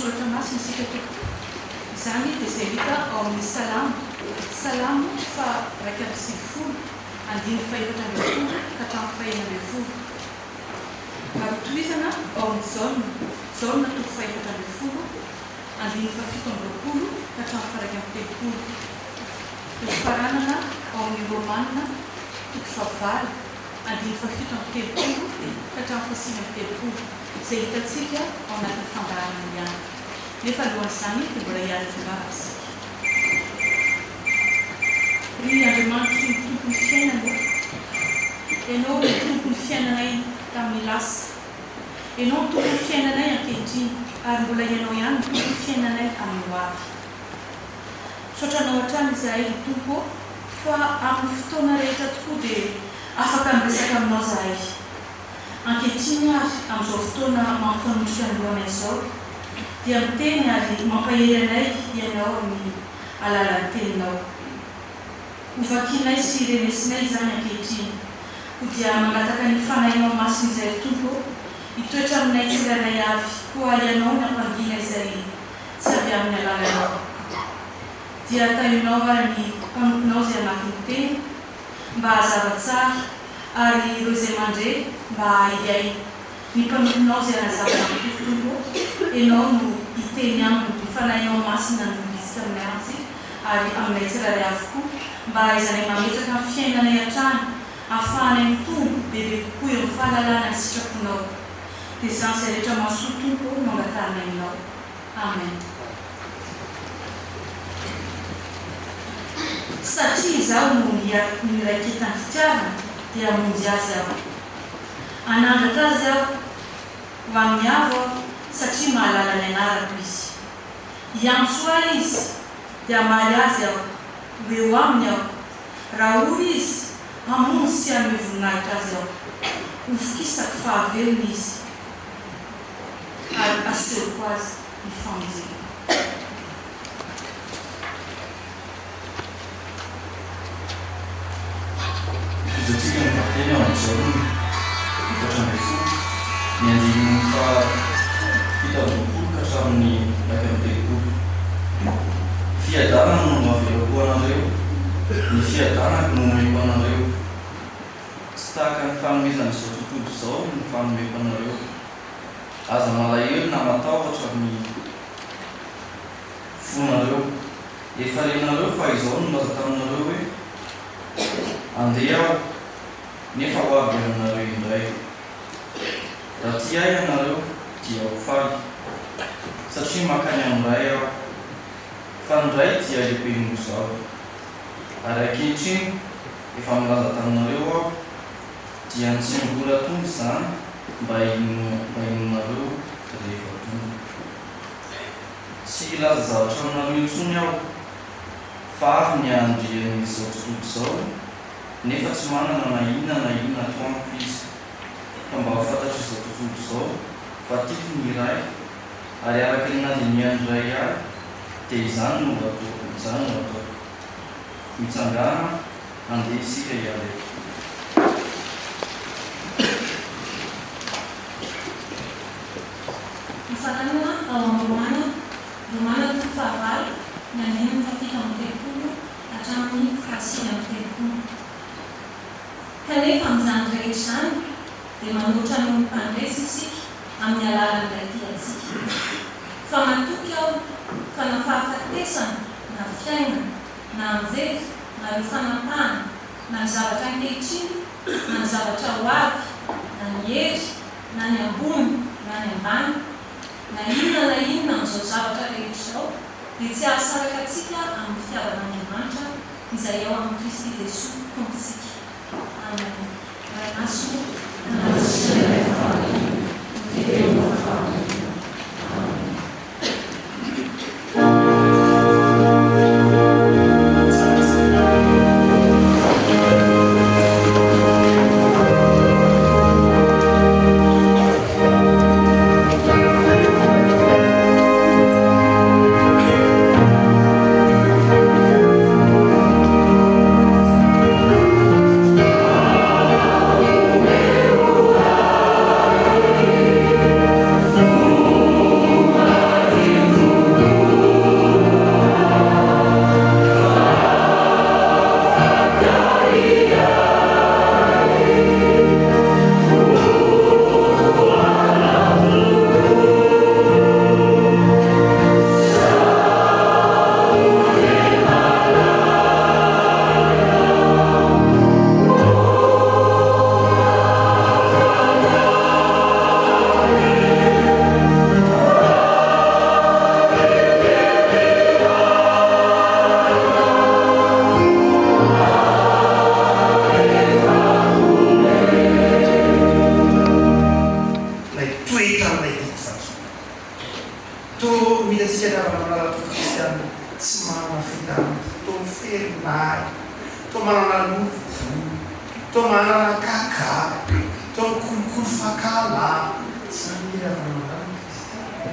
soratra masina isika tompoko. Izany dia izay hita ao amin'ny Salamo, Salamo faha 91, andininy faha-14 ka hatramin'ny faha-16. Ary hotohizana ao amin'ny Jaona, Jaona toko faha-14, andininy faha-27 ka hatramin'ny faha-31. Hofaranana ao amin'ny Romana toko fahavalo, andininy faha-37 ka hatramin'ny faha-39, izay hitantsika ao anatin'ny fandaharana ihany. Nefa alohan'izany dia mbola hiaraka hivavaka isika. Ry Andriamanitry ny Tompon'ny fiainana ô, Ianao no Tompon'ny fiainanay tamin'ny lasa. Ianao no Tompon'ny fiainanay ankehitriny ary mbola Ianao ihany no Tompon'ny fiainanay amin'ny ho avy. Misaotra Anao hatrany izahay ry Tompo ô, fa amin'ny fotoana rehetra tokoa dia afaka miresaka Aminao izahay. Ankehitriny ary, amin'izao fotoana mampifanondrika ny lohanay izao, dia miteny ary mampahery anay Ianao amin'ny alalan'ny Teninao. Hovakianay sy renesinay izany ankehitriny. Koa dia mangataka ny Fanahinao Masina izay ry Tompo ô, hitoetra aminay tsirairay avy, koa Ianao ny hampangina izay tsy avy amin'ny alalanao. Dia tahionao ary ny mpanomponao izay hamaky ny Teny, mba hazava tsara, ary ireo izay mandre mba hahay hihaino. Ny mpanomponao izay hanazava ny Tompo Tompo ô, Ianao no hiteny aminy, ny Fanahinao Masina no hibitsika aminay azy ary aminay tsirairay avy koa, mba hahaizanay mametraka ny fiainanay hatrany, hahafahanay mitombo bebe kokoa eo amin'ny fahalalana ny sitraponao. Dia izany izay rehetra mahasoa Tompo ô no angatahanay aminao. Amen. Satria izaho no niraiketan'ny fitiavana dia hamonjy azy aho. Hanandratra azy aho ho amin'ny avo aho satria mahalala ny anarako izy. Hiantso ahy izy dia hamaly azy aho, ho eo aminy aho. Raha ory izy, hamonjy sy hanome voninahitra azy aho. Hovokisako fahavelona izy ary hasehoko azy ny famonjena. Tohizantsika ny vakiteny ao amin'ny Jaona 14, ny andininy faha 27 ka hatramin'ny 31. Fiadanana no avelako ho anareo, ny fiadanako no omeko anareo. Tsy tahaka ny fanomezan'izao tontolo izao no fanomeko anareo. Aza malahelo na matahotra ny fonareo. Efa renareo fa izao no nilaza taminareo hoe, Andeha aho, nefa ho avy aminareo indray. Raha tia ahy ianareo, dia ho faly, satria mankany amin'ny Ray aho. Fa ny Ray dia lehibe noho izaho. Ary ankehitriny, efa nilaza taminareo aho, dia ny tsy mbola tonga izany mba hinoanareo rehefa tonga. Tsy hilaza zavatra aminareo intsony aho, fa avy ny andrian'izao tontolo izao, nefa tsy manana na inona na inona ato amiko izy. Fa mba ho fantatr'izao tontolo izao fa tiako ny Ray, ary araka ny nandinihan'ny Ray ahy, dia izany no ataoko, izany no ataoko. Mitsangàna, andeha isika hiala eto. Hofaranana ao amin'ny Romana, Romana toko fahavalo, ny andininy fahafito amby telopolo hatramin'ny fahasivy amby telopolo. Kanefa amin'izany rehetra izany dia manoatra noho ny mpandresy isika amin'ny alalan'ilay tia antsika. Fa matoky aho fa na fahafatesana na fiainana na anjely na ireo fanapahana na ny zavatra ankehitriny na ny zavatra ho avy na ny hery na ny ambony na ny ambany, na inona na inona amin'izao zavatra rehetra izao dia tsy hahasaraka antsika amin'ny fitiavan'Andriamanitra izay ao amin'i Kristy Jesoa Tompontsika. Amen. Ray masina ô, hanatosy anay fahoriana, ho velona fahoriana. Amen. Toa mila antsika ny havana malala toa kristiana tsy manana fiadanam-po, toa miferinahy, toa manana lolompo, toa manana kaka, toa mikolokolo fankahalana. Tsy izany ny havana malala ny kristiana.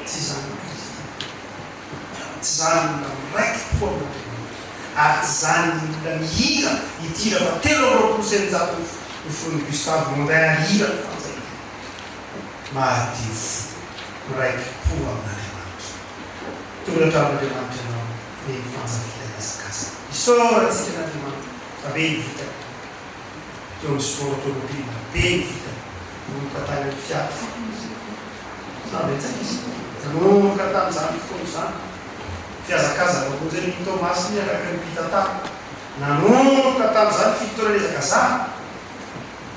Tsy izany ny kristiana. Tsy izany ny olona miraiki-po amin'Andriamanitra. Ary tsy izany ny olona mihira ity hira faha 623 noforonin'i Gustave Mondain ary hira ny fanjaitana. Mahadio fo, miraiki-po amin'Andriamanitra. Tonga hatramin'Andriamanitra ianao, dia ny fanjaviana hiazakazaka. Isaorantsika an'Andriamanitra fa be ny vitany. Teo amin'ny sport automobile, be ny vitany. Nanomboka tany amin'ny Fiat foana izy. Samby an-tsaina izy. Nanomboka tamin'izany fotoana izany, fihazakazana vonjen'i Toamasina araka ny mpitantara. Nanomboka tamin'izany fotoana nihazakazahana.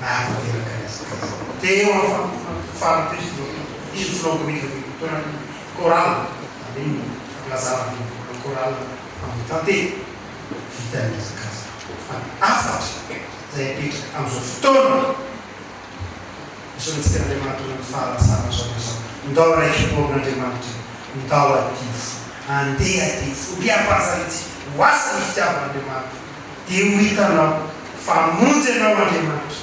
Nahatanteraka ny hazakazaka teo amin'ny fanompoana ny farany teo izy no izy no filohan'ny komity vaovao chorale, izany hoe ny fampilazana ny chorale Ambohitantely. Vita ny hazakazaka fa ny hafatra izay apetraka amin'izao fotoana isaorantsika an'Andriamanitra noho ny fahalasana izao dia izao. Ndao raiki-po amin'Andriamanitra, ndao hadio fo, andeha hadio fo, ndeha hampahazarintsika ho asa ny fitiavan'Andriamanitra. Dia ho hitanao fa hamonjy anao Andriamanitra,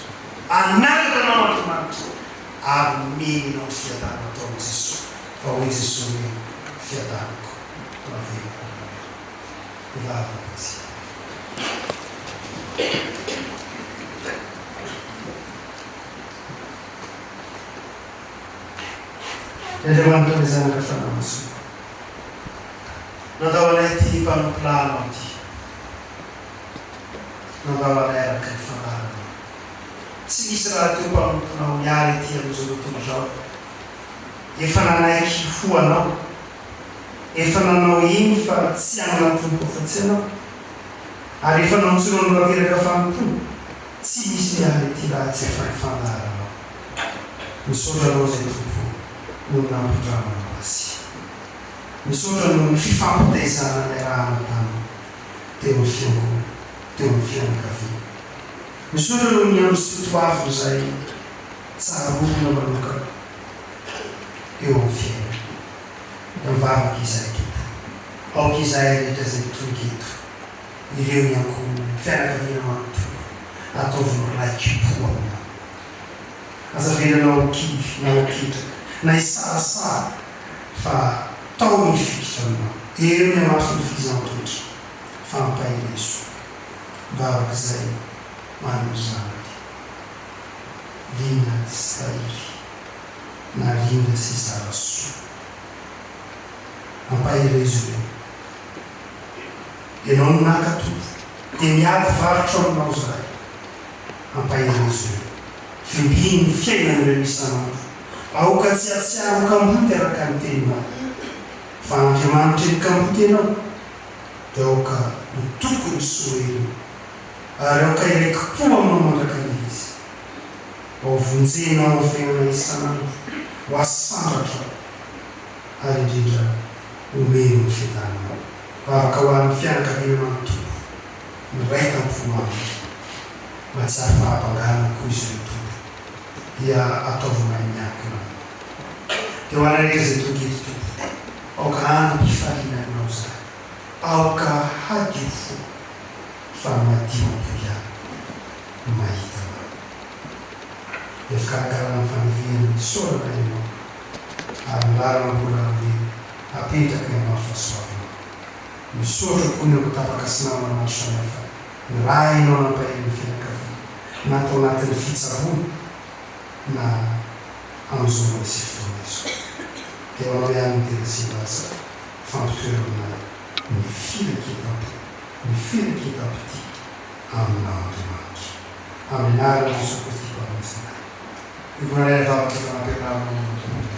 hanandratra anao Andriamanitra, ary homeny anao ny fiadanana tao amin'i Jesoa, fa hoy Jesoa hoe, Ny fiadanako no averiko aminareo. Hivavaka isika. Ry Andriamanitra Ray Zanaka Fanahy Masina, nandao anay ity mpanompo lahinao ity. Nandao anay araka ny fandaharanao. Tsy misy rahateo mpanomponao miala ety amin'izao tontolo izao. Efa nanaiky ho anao. Efa nanao iny fa tsy hanana tompo afa-tsy anao. Ary efa nantsoinao notanteraka fanompoana. Tsy misy miala ety raha tsy efa ny fandaharanao. Misaotra anao izay Tompo o noho nampindramanao azy. Misaotra noho ny fifampitaizana niarahana taminy teo amin'ny fiangonana, teo amin'ny fianakaviana. Misaotra noho ny andro sy toavina izay tsarovina manokana eo amin'ny fiainana. Mivavaka izahay Tompo. Aoka izahay rehetra izay tonga eto, ireo ny ankohonana, ny fianakaviana manontolo, ataovy miraiki-po aminao. Aza avelanao ho kivy na ho ketraka na hisalasala fa tao ny fikitra aminao. Eo ny hamafin'ny fihizan-toetra fa ampaherezo mba arak'izay manana zanany. Lina sy Tahiry na Rindra sy Zarasoa. Ampaherezo ireo. Ianao no naka Tompo dia miady varotra aminao izahay. Ampaherezo ireo. Vimbino ny fiainan'ireo isan'andro. Aoka tsy hahatsiaro ho kamboty araka ny teninao. Fa Andriamanitry ny kamboty ianao, dia aoka ho tokony sy ho heriny, ary aoka hiraiki-po aminao mandrakariva izy. Mba ho vonjenao amin'ny fiainana isan'andro, ho asandratrao, ary indrindra omeo ny fiadananao. Vavaka ho an'ny fianakaviana manontolo. Miray tampo aminy. Mahatsiaro fahabangana koa izy ireo Tompo. Dia ataovy mahay miankina aminao. Dia ho anay rehetra izay tonga eto Tompo, aoka hanam-pifaliana aminao izahay. Aoka hadio fo fa ny madio am-po ihany no mahita anao. Dia fikarakarana ny faniriany isaorana ianao ary ny lalana mbola handeha apetraka eo ambany fahasoavanao. Misaotra koa ny Ambotabaka sy namana maro samihafa nirahinao nampahery ny fianakaviana na tao anatin'ny fitsaboana na amin'izao mbola sy fotoana izao. Dia ho anao ihany ny dera sy laza fampitoerana ny firaiketam-po, ny firaiketam-pitia aminao Andriamanitra. Amin'ny anaran'i Jesoa Kristy Mpamonjinay. Iombonanay ny vavaka efa nampianarinao ny Tompo.